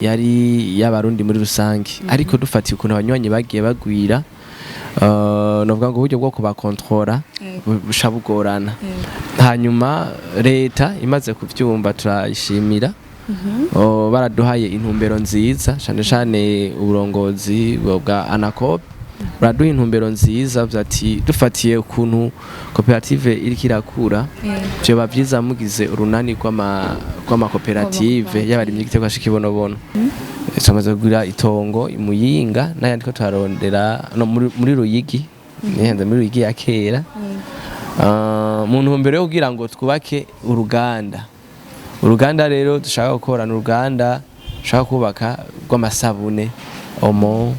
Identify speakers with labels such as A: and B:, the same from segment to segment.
A: Yari y'Abarundi muri rusange, ariko dufatiye ukuntu abanywanyi bagiye bagwira, novuga ngo uburyo bwo kubakontorora busha bugorana. Hanyuma leta imaze kuvyumva, turayishimira. Oh, baraduhaye intumbero nziza cane cane uburongozi bwa ANACOOP baraduha intumbero nziza ati: "Dufatiye ukuntu koperative iriko irakura, vyoba vyiza mugize urunani rw'amakoperative y'abarimyi b'igiterwa c'ikibonobono." Tumaze kugura itongo i Muyinga n'ayandi ko tuharondera no muri Ruyigi, nihenze muri Ruyigi ya kera. Ah, mu ntumbero yo kugira ngo twubake uruganda. Uruganda rero dushaka gukora ni uruganda dushaka kubaka rw'amasabune, Omo,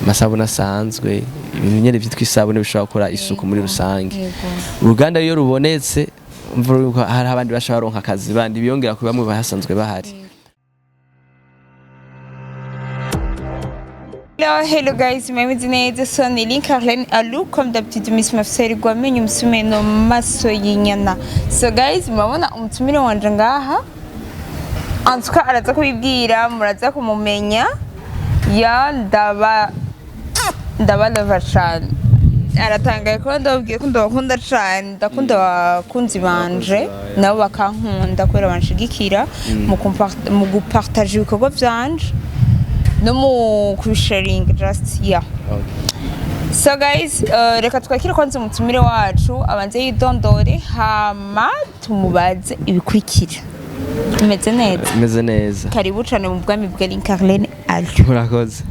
A: amasabune asanzwe, ibintu nyene vyitwa isabune bishobora gukora isuku muri rusange. Uruganda iyo rubonetse, umva yuko hari abandi basha baronka akazi bandi biyongera ku bamwe bahasanzwe bahari.
B: Hello, hello guys, mumeze neza? So ni Link Arlene Alu, comme d'habitude Miss Mafseri gwamenye umusumeno maso y'inyana. So guys, murabona umutumire wanje ngaha. En tout cas araza kubibwira, muraza kumumenya. Ya ndabalova cane. Aratangaye kuba ndababwiye ko ndabakunda cane, ndakunda abakunzi banje nabo bakankunda kubera banshigikira mu gupartager ibikorwa vyanje no mu kubisharinga, just yeah. So guys, reka twakire kwanza umutumire wacu, abanze yidondore, hama tumubaze ibikurikira. Umeze neza?
A: Meze neza.
B: Karibu cane mu bwami bwa Link Arlene Alu.
A: Murakoze.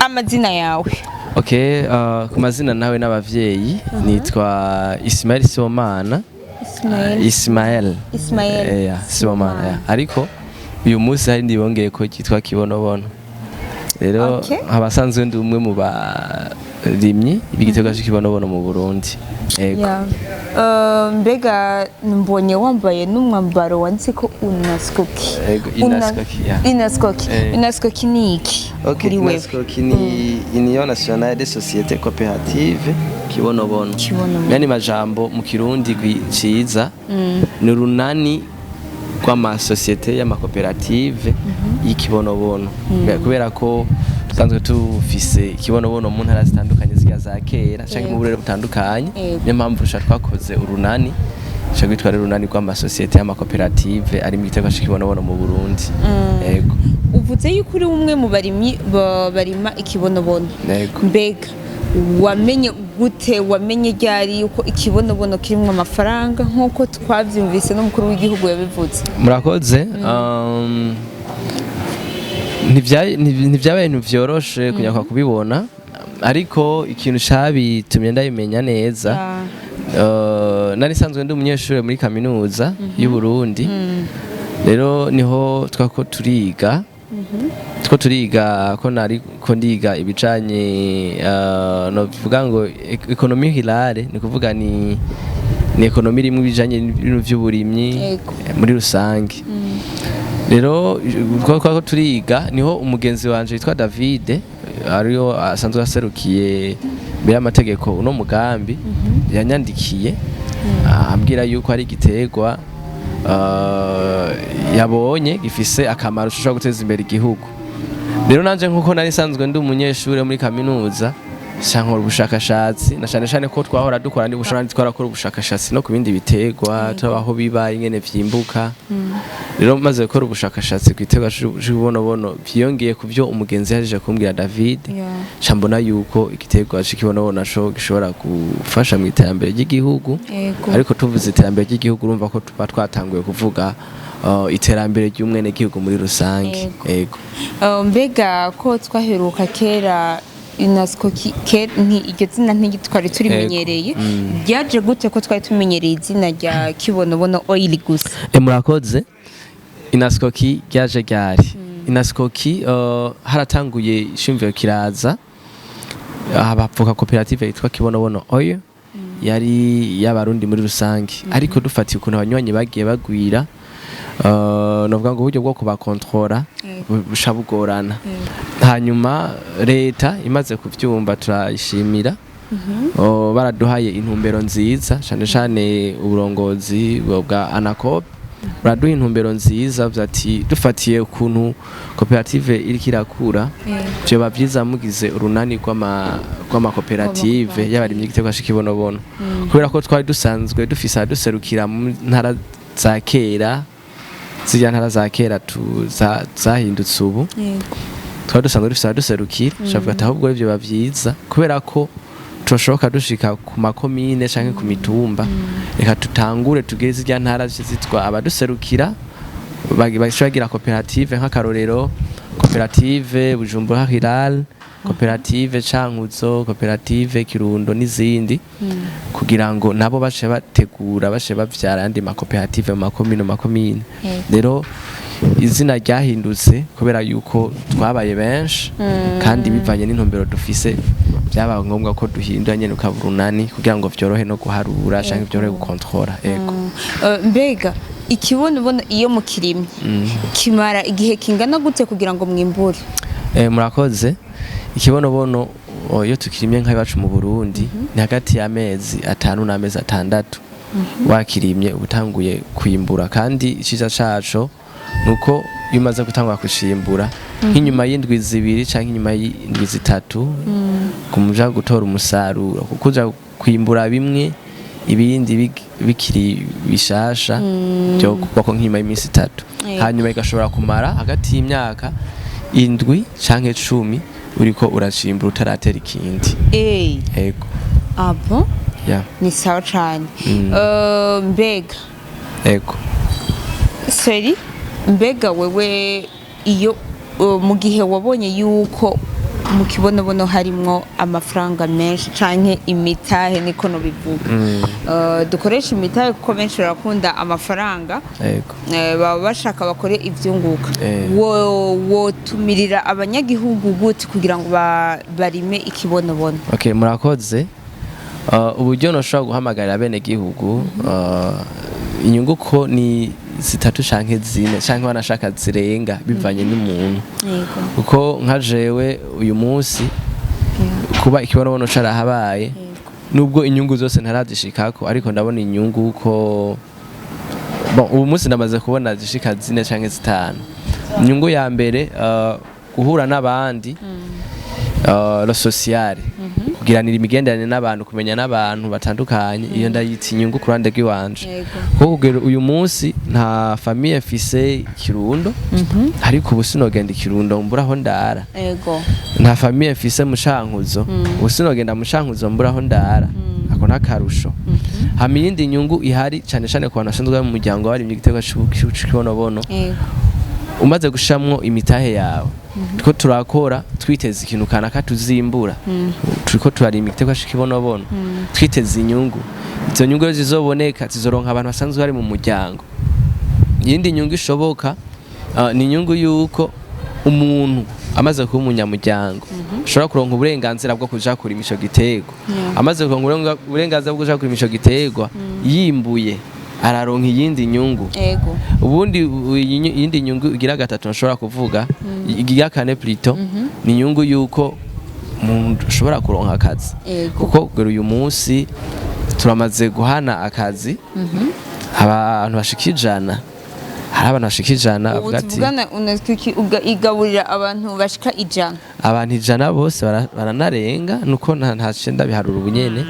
B: Amazina yawe?
A: Okay, ku mazina nawe n'abavyeyi nitwa Ismael Sibomana.
B: Ismael.
A: Ismael.
B: Ismael.
A: Yeah, Sibomana, yeah. Ariko uyu munsi hari ndibongeye ko cyitwa Kibonobono. Rero abasanzwe ndi umwe mu barimyi b'igiterwa cy'ikibonobono mu Burundi. Yego.
B: Yeah. Mbega mbonye wambaye n'umwambaro wanditseko Unaskoki.
A: Yego, Unaskoki, yeah.
B: Unaskoki. Unaskoki ni iki kuri wewe?
A: Unaskoki ni Union Nationale des Sociétés Coopératives Kibonobono.
B: Kibonobono.
A: Yani majambo mu Kirundi ciza ni urunani rw'amasosiyete y'amakoperative y'ikibonobono, kubera ko dusanzwe tufise ikibonobono mu ntara zitandukanye zirya za kera canke mu burere butandukanye. Niyo mpamvu rusha twakoze urunani ruca rwitwa rero urunani rw'amasosiyete y'amakoperative ari mu giterwa c'ikibonobono mu Burundi. Yego.
B: Uvuze yuko uri umwe mu barimyi barima ikibonobono.
A: Yego.
B: Mbega wamenye gute, wamenye ryari yuko ikibonobono kirimwo amafaranga nk'uko twavyumvise n'umukuru w'igihugu yabivuze?
A: Murakoze. Ntivyabaye ibintu vyoroshe kunyakwa kubibona, ariko ikintu cabitumye ndabimenya neza, nari nsanzwe ndi umunyeshure muri Kaminuza y'u Burundi. Rero niho twako turiga, two turiga ko nari ko ndiga ibijanye, novuga ngo économie rurale, ni kuvuga ni économie irimwo ibijanye n'ibintu vy'uburimyi muri rusange. Rero twako turiga, niho umugenzi wanje witwa David, ariyo asanzwe aserukiye mbere y'amategeko uno mugambi, yanyandikiye ambwira yuko ari igiterwa yabonye gifise akamaro gishobora guteza imbere igihugu. Rero nanje nkuko nari nsanzwe ndi umunyeshure muri kaminuza, nkora ubushakashatsi, na cane cane ko twahora dukora ndi bushakashatsi, twarakora ubushakashatsi no ku bindi biterwa, turabaho biba ingene vyimbuka. Rero maze gukora ubushakashatsi ku giterwa c'ikibonobono, vyiyongeye ku byo umugenzi yaje kumbwira David, nca mbona yuko igiterwa c'ikibonobono naco gishobora gufasha mu iterambere ry'igihugu. Ariko tuvuze iterambere ry'igihugu, urumva ko tuba twatanguye kuvuga iterambere ry'umwenegihugu muri rusange. Yego.
B: Mbega ko twaheruka kera UNESCO iryo zina ntitwari turimenyereye, ryaje gute ko twari tumenyereye izina rya Kibonobono Oil gusa?
A: Murakoze. Inaskoki ryaje ryari? Inaskoki, haratanguye ishimviro kiraza, habavuka koperative yitwa Kibonobono Oil, yari y'Abarundi muri rusange, ariko dufatiye ukuntu abanywanyi bagiye bagwira, novuga ngo uburyo bwo kubakontorora busha bugorana. Hanyuma leta imaze kuvyumva, turayishimira. Oh, baraduhaye intumbero nziza cane cane uburongozi bwa ANACOOP. Uraduha intumbero nziza. Bavuze ati dufatiye ukuntu koperative iriko irakura, vyoba vyiza mugize urunani rw'amakoperative y'abarimyi y'igiterwa c'ikibonobono, kubera ko twari dusanzwe dufise abaduserukira mu ntara za kera, zirya ntara za kera zahindutse ubu. Twari dusanzwe dufise abaduserukira. Shavuga ati ahubwo ivyo biba vyiza, kubera ko toshoboka dushika ku makomine canke ku mitumba, reka tutangure tugire zirya ntara zitwa abaduserukira bagira koperative, nk'akarorero koperative Bujumbura Hilal, koperative Cankuzo, koperative Kirundo n'izindi, kugira ngo nabo bace bategura, bace bavyara ayandi makoperative mu makomine, mu makomine. Rero izina ryahindutse kubera yuko twabaye benshi, kandi bivanye n'intumbero dufise byabaye ngombwa ko duhindura nyene ukaba urunani, kugira ngo vyorohe no guharura canke vyorohe gukontorora. Ego.
B: Mbega ikibonobono iyo mukirimye kimara igihe kingana gute kugira ngo mwimbure?
A: Murakoze. Ikibonobono iyo tukirimye nk'iwacu mu Burundi ni hagati y'amezi 5 n'amezi 6 wakirimye uba utanguye kwimbura. Kandi iciza caco nuko iyo umaze gutangura kucimbura, nk'inyuma y'indwi 2 canke inyuma y'indwi 3 kumuja gutora umusaruro, kuko uja kwimbura bimwe, ibindi bikiri bishasha byo kuko nk'inyuma y'iminsi 3. Hanyuma igashobora kumara hagati y'imyaka 7 canke 10 uriko uracimbura utaratera ikindi. Ego.
B: Abo
A: Ya.
B: ni sawa cane. Mbega
A: Ego.
B: seri, mbega wewe iyo mu gihe wabonye yuko mu kibonobono harimwo amafaranga menshi canke imitahe, niko nobivuga, dukoresha imitahe kuko benshi barakunda amafaranga.
A: Ego.
B: Baba bashaka bakore ivyunguka. Wotumirira abanyagihugu gute kugira ngo barime ikibonobono?
A: Okay, murakoze. Uburyo noshobora guhamagarira bene gihugu, inyungu ko ni zitatu canke zine canke wanashaka zirenga, bivanye n'umuntu, kuko nka jewe uyu munsi kuba ikibonobono carahabaye, nubwo inyungu zose ntarazishikako, ariko ndabona inyungu ko bon, ubu munsi ndamaze kubona zishika zine canke zitanu. Inyungu ya mbere, guhura n'abandi, le social, kugiranira imigenderanire n'abantu, kumenya n'abantu batandukanye, iyo ndayita inyungu ku ruhande rw'iwanje. Kuko kugera uyu munsi nta famille mfise Kirundo, ariko ubu sinogenda i Kirundo mbura aho ndara. Nta famille mfise mu Cankuzo, ubu sinogenda mu Cankuzo mbura aho ndara. Ako n'akarusho. Hama iyindi nyungu ihari cane cane ku bantu basanzwe bari mu muryango barimye igiterwa c'ikibonobono, umaze gushiramwo imitahe yawe, turiko turakora twiteza ikintu kanaka tuzimbura, turiko turarima igiterwa c'ikibonobono twiteza inyungu. Izo nyungu iyo zizoboneka zizoronka abantu basanzwe bari mu muryango. Iyindi nyungu ishoboka, ni inyungu yuko umuntu amaze kuba umunyamuryango ashobora kuronka uburenganzira bwo kuja kurima ico giterwa. Amaze kuronka uburenganzira bwo kuja kurima ico giterwa, yimbuye araronka iyindi nyungu. Ubundi iyindi nyungu igira gatatu nshobora kuvuga, igira kane plutôt, ni inyungu yuko umuntu ashobora kuronka akazi. Kuko kugera uyu munsi turamaze guhana akazi abantu bashika 100. Hari abantu bashika 100
B: Ubu
A: bavuga ati
B: tuvugana igaburira abantu bashika 100?
A: Abantu 100 bose baranarenga, nuko nta ndabiharura ubu nyene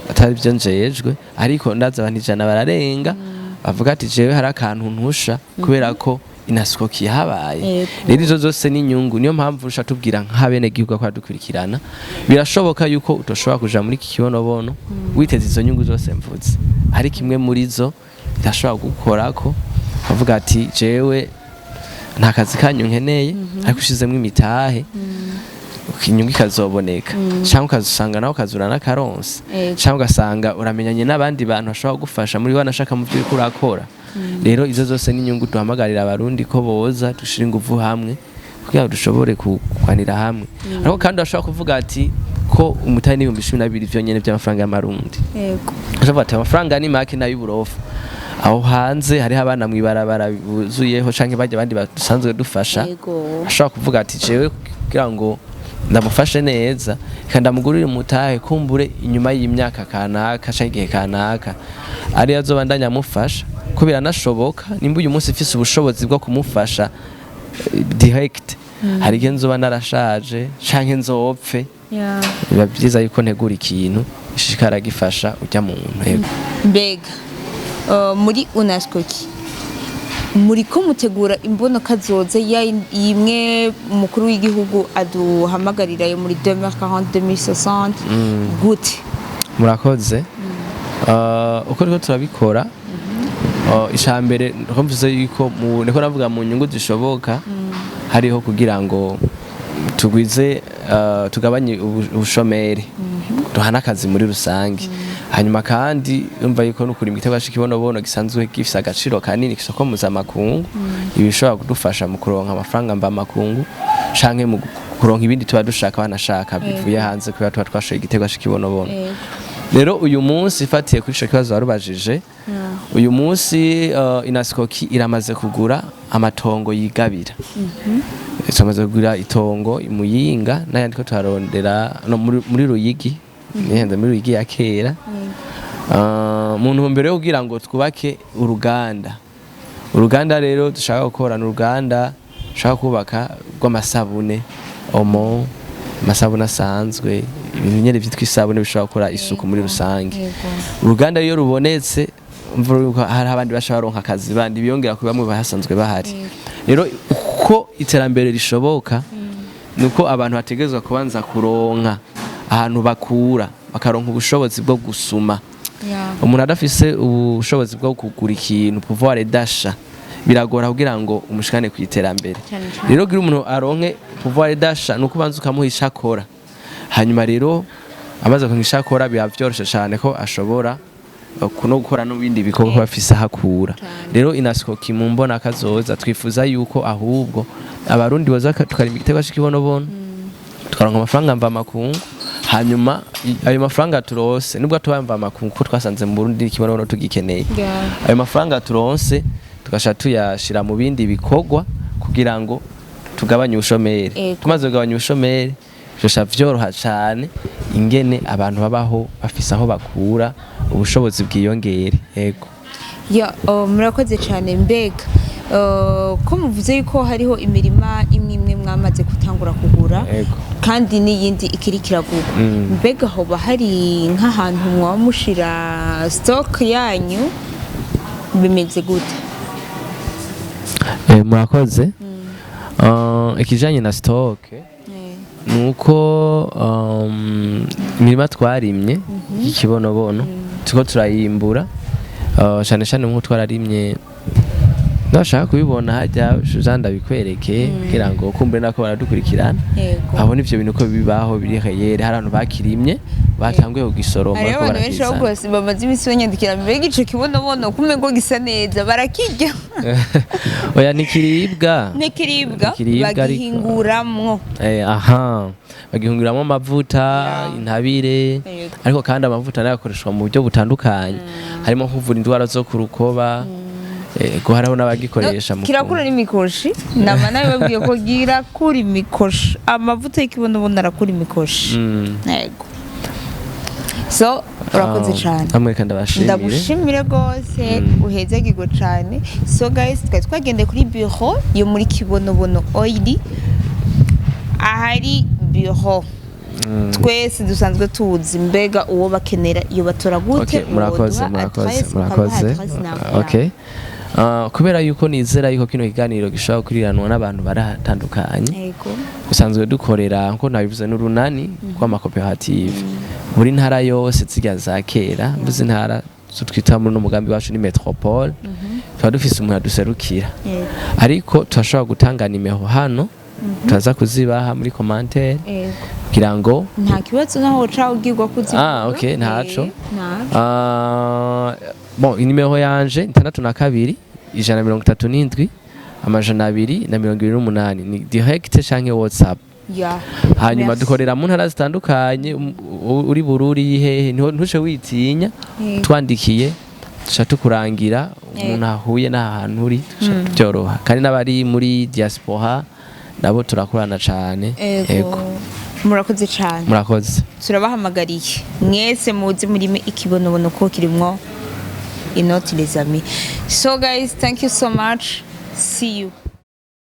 A: atari byo njejwe, ariko ndazi abantu 100 bararenga bavuga ati jewe hari akantu ntusha kubera ko inasiko kihabaye. Rero izo zose ni inyungu. Niyo mpamvu rusha tubwira nk'abenegihugu ko dukurikirana, birashoboka yuko utoshobora kuja muri iki kibonobono witeze izo nyungu zose mvuze, ariko imwe muri zo irashobora gukorako, avuga ati jewe nta kazi kanyu nkeneye, ariko ushizemwo imitahe inyungu ikazoboneka, cyangwa ukazusanga nawe ukazura n'akaronsi, cyangwa ugasanga uramenyanye n'abandi bantu bashobora kugufasha muri wanashaka mu byo uriko urakora. Rero izo zose ni inyungu duhamagarira abarundi ko boza dushira inguvu hamwe kugira ngo dushobore kugwanira hamwe. Ariko kandi bashobora kuvuga ati ko umutahe n'12,000 vyonyene by'amafaranga y'amarundi. Bashobora ati amafaranga ni make n'ay'uburofa, aho hanze hariho abana mw'ibarabara buzuyeho, canke bajya abandi basanzwe dufasha. Ashobora kuvuga ati jewe kugira ngo ndamufashe neza, reka ndamugurire umutahe, kumbure inyuma y'imyaka kanaka canke igihe kanaka ariyo azobandanya amufasha. Ko biranashoboka, nimba uyu munsi mfise ubushobozi bwo kumufasha direct, hari igihe nzoba narashaje canke nzopfe. Biba byiza yuko ntegura ikintu gishishikara gifasha ujya muntu, yego.
B: Mbega muri UNASCOKI muriko mutegura imbonoka zoze ya imwe umukuru w'igihugu aduhamagarira yo muri 2040, 2060 gute?
A: Murakoze. Uko riko turabikora, icambere niko mvuze yuko niko navuga mu nyungu zishoboka hariho kugira ngo tugwize, tugabanye ubushomeri, duhane akazi muri rusange. Hanyuma kandi urumva yuko no kurima igiterwa c'ikibonobono gisanzwe gifise agaciro kanini kw'isoko mpuzamakungu, ibi bishobora kudufasha mu kuronka amafaranga mvamakungu canke mu kuronka ibindi tuba dushaka, banashaka bivuye hanze, kubera tuba twashoye igiterwa c'ikibonobono. Rero uyu munsi, ifatiye kuri ico kibazo warubajije, uyu munsi Inasikoki iramaze kugura amatongo yigabira. Tumaze kugura itongo i Muyinga n'ayandi ko tuharondera no muri Ruyigi, nihenze muri Ruyigi ya kera, mu ntumbero yo kugira ngo twubake uruganda. Uruganda rero dushaka gukora ni uruganda dushaka kubaka rw'amasabune, Omo, amasabune asanzwe, ibintu nyene vyitwa isabune bishobora gukora isuku muri rusange. Uruganda iyo rubonetse, mvura yuko hari abandi bashobora baronka akazi bandi biyongera ku bamwe bahasanzwe bahari. Rero uko iterambere rishoboka nuko abantu bategerezwa kubanza kuronka ahantu bakura, bakaronka ubushobozi bwo gusuma. Umuntu adafise ubushobozi bwo kugura ikintu, pouvoir d'achat, biragora kugira ngo umushikane ku iterambere.
B: Cyane cyane.
A: Rero kugira umuntu aronke pouvoir d'achat nuko ubanza ukamuha ico akora. Hanyuma rero amaze kuronka ico akora, biba vyoroshe cane ko ashobora no gukora n'ibindi bikorwa kuba afise aho akura. Rero Inasikoki mu mbona kazoza twifuza yuko ahubwo Abarundi boza tukarima igiterwa c'ikibonobono, tukaronka amafaranga mvamakungu. Hanyuma ayo mafaranga turonse, nubwo tuba mvamakungu, kuko twasanze mu Burundi ikibonobono tugikeneye, ayo mafaranga turonse tugasha tuyashira mu bindi bikorwa kugira ngo tugabanye ubushomeri. Tumaze kugabanya ubushomeri, bishobora vyoroha cane ingene abantu babaho bafise aho bakura ubushobozi bwiyongere, yego.
B: Ya, oh, murakoze cyane. Mbega ko muvuze yuko hariho imirima imwe imwe mwamaze gutangura kugura kandi n'iyindi ikiri kiragurwa, mbega hoba hari nk'ahantu mwaba mushira stock yanyu? Bimeze gute?
A: Murakoze. Ikijanye na stock, nuko imirima twarimye y'ikibonobono turiko turayimbura, cane cane nko twararimye, nashaka kubibona hajya uza ndabikwereke kugira ngo kumbure nako baradukurikirana abona ivyo bintu ko bibaho biri réel. Hari abantu bakirimye batanguye kugisoroma,
B: Hariho
A: bariko
B: abantu benshi
A: barakizana.
B: ahubwo bamaze iminsi banyandikira: "Mbega ico kibonobono kumengo gisa neza, barakirya?"
A: Oya, ntikiribwa.
B: Ntikiribwa.
A: Ntikiribwa,
B: Bagihinguramwo.
A: Aha bagihunguramwo amavuta, intabire. Ariko kandi amavuta nayo akoreshwa mu buryo butandukanye, harimo kuvura indwara zo ku rukoba. Ko hariho n'abagikoresha mu
B: Kirakura n'imikoshi. Nama nabibabwiye ko girakura imikoshi. Amavuta y'ikibonobono arakura imikoshi. Yego, so urakoze cyane.
A: Namwe kandi ndabashimire.
B: Ndagushimire rwose, uhezagirwe cyane. So guys, twari twagendeye kuri bureau yo muri Kibonobono Oil, ahari bureau twese dusanzwe tuzi. Mbega uwo bakenera iyo batora gute?
A: Okay, murakoze.
B: Woduha
A: Murakoze.
B: adresse, ukabaha
A: Murakoze.
B: adresse nawe.
A: Okay. Kubera yuko nizera yuko kino kiganiro gishobora gukurikiranwa n'abantu barahatandukanye, dusanzwe dukorera, nkuko nabivuze, n'urunani rw'amakoperative buri ntara yose zirya za kera. Mvuze intara zo twita muri uno mugambi wacu ni métropole, tuba dufise umuntu aduserukira. Ariko turashobora gutanga nimero hano, turaza kuzibaha muri commentaire kugira ngo
B: Nta kibazo, naho uca ubwirwa kuzivuga.
A: Ah, okay, ntaco.
B: Ntaco.
A: Ah, bon, inimero yanje 62 137 228, ni direct canke WhatsApp. Hanyuma
B: Merci.
A: dukorera mu ntara zitandukanye. Uri Bururi, hehe, ntuce witinya. Twandikiye tuca tukurangira umuntu ahuye n'ahantu uri, tuca byoroha. Kandi n'abari muri diaspora nabo turakorana cane.
B: Ego. Murakoze cyane.
A: Murakoze.
B: Turabahamagariye mwese muze murime ikibonobono ko kirimwo. Inoti, les amis. So guys, thank you so much, see you.